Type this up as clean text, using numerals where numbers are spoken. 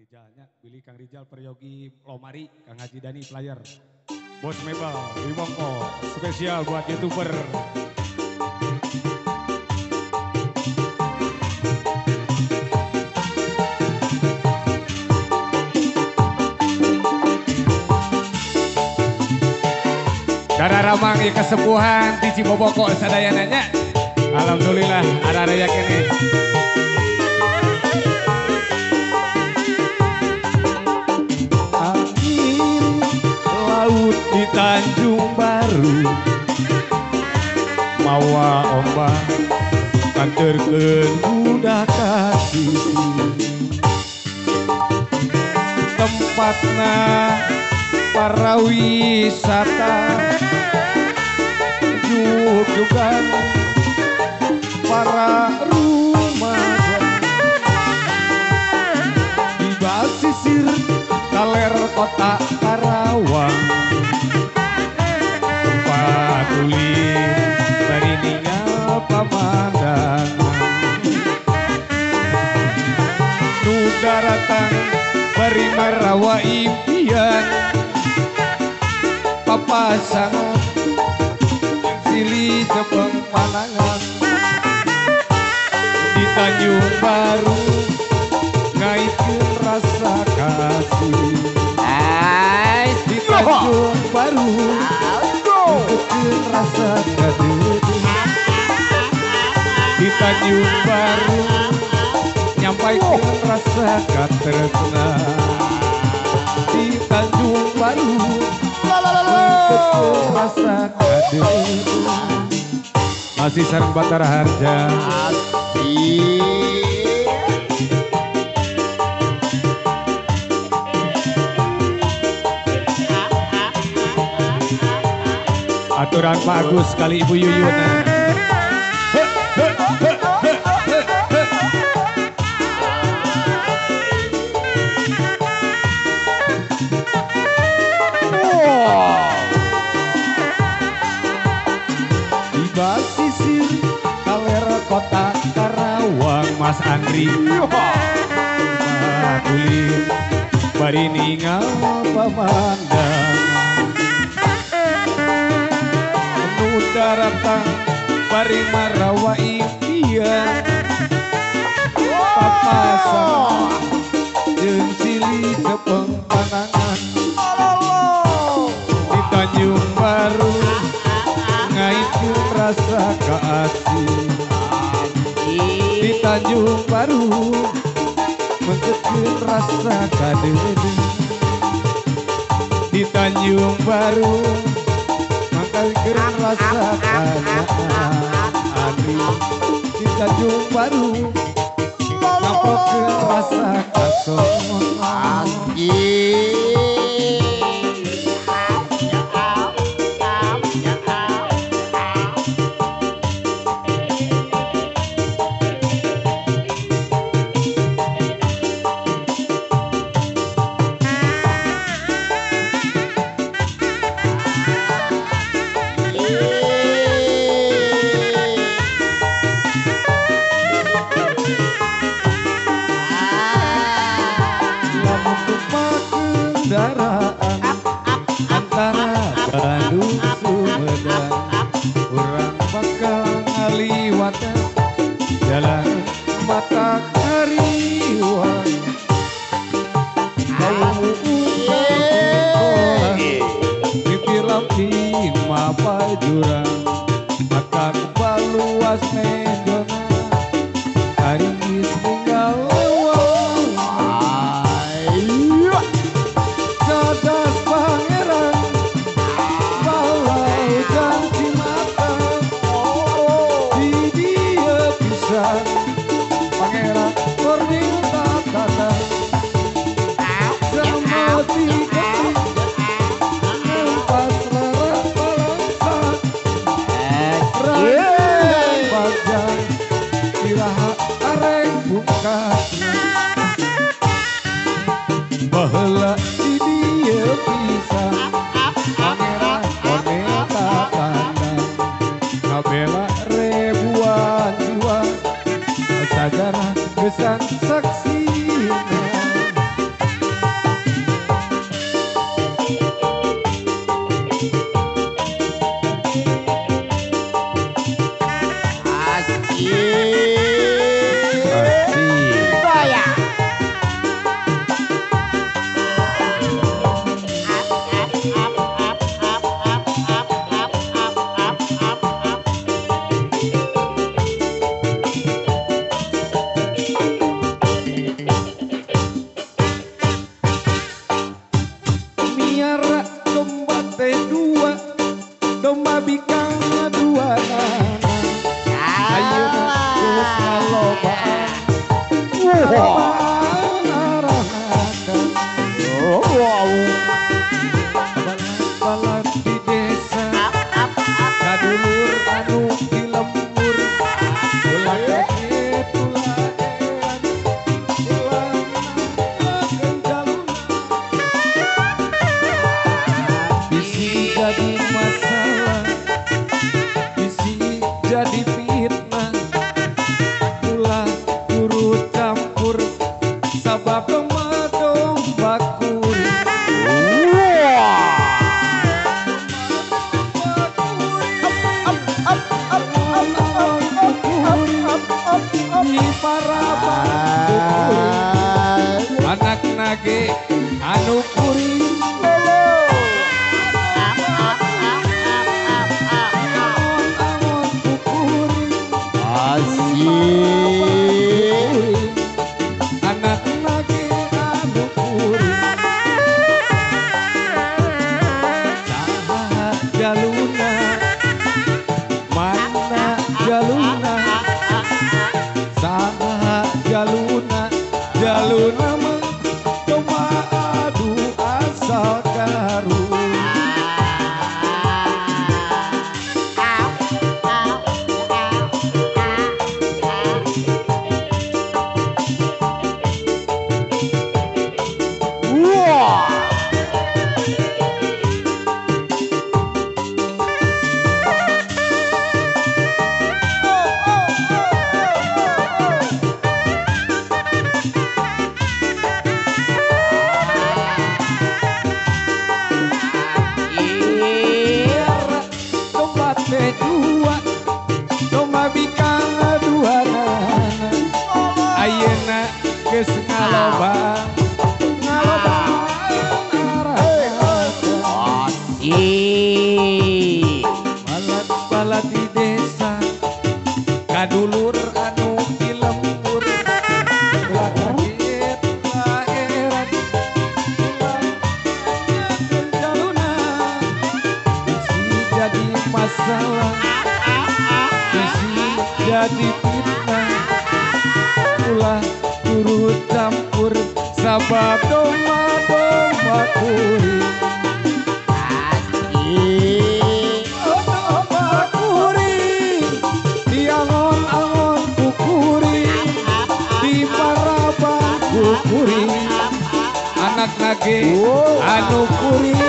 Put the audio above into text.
Rijalnya, Billy Kang Rijal Peryogi Lomari, Kang Haji Dani Player. Bos Mebel, Wimongko, spesial buat YouTuber. Darah ramang ya kesepuhan di Ciboboko sadayananya. Alhamdulillah ada raya kene. Angin laut di Tanjung Baru mawa ombak kanterkeun budak kasih. Tempatna para wisata juga para rumah di basisir kaler kota Karawang tempat ulin bari ninggal pamandangan nu daratan bari marawa impian papasangan silih cepeng panangan di Tanjung Baru ngaitkeun rasa kasih di Tanjung Baru ngaitkeun rasa kadeudeuh di Tanjung Baru nyampaikeun rasa katresna di Tanjung Baru rasa kadeudeuh. Masih sareng Batara Harja. Aturan Pak Agus kali Ibu Yuyuna. Di basisir kaler kota Karawang Mas Andri Matulin bari ningal pamandangan nu daratang bari marawa impian papasangan jeung silih cepeng panangan di Tanjung Baru ngaitkeun rasa kaasih di Tanjung Baru mengketkeun rasa kadeudeuh di Tanjung Baru mangkalkeun rasa kanyaah Andri di Tanjung Baru ngapokeun rasa kasongan. Kendaraan antara Bandung Sumedang urang bakal ngaliwatan jalan mata kariwang bau pipi mapa jurang mata baluas mejona aringis tinggal lewang. Cadas pangeran balau janji mata di dia pisan pangeran perminta tata sama tiga empat lara balangsa raya bagja iraha areng bungkas baheula pisan pangeran koneta tanda ngabela ribuan jiwa sajarah gesan saksina. Sabab domba domba kuring. Anak nage anu kuring. Anak nage anu kuring. Saha jaluna, mana jaluna, saha jaluna, jaluna mah domba adu asal karu. Dua domba bikang dua nana, ayeuna geus ngaloba ngaloba balat-balat di desa kadulur anu di lembur, ulah kaget ulah heran ulah nanyakeun jaluna, bisi jadi masalah, bisi jadi fitnah, ulah turut campur sabab domba domba kuring. Domba kuring diangon-angon ku kuring, di paraban ku kuring, anak nage anu kuring.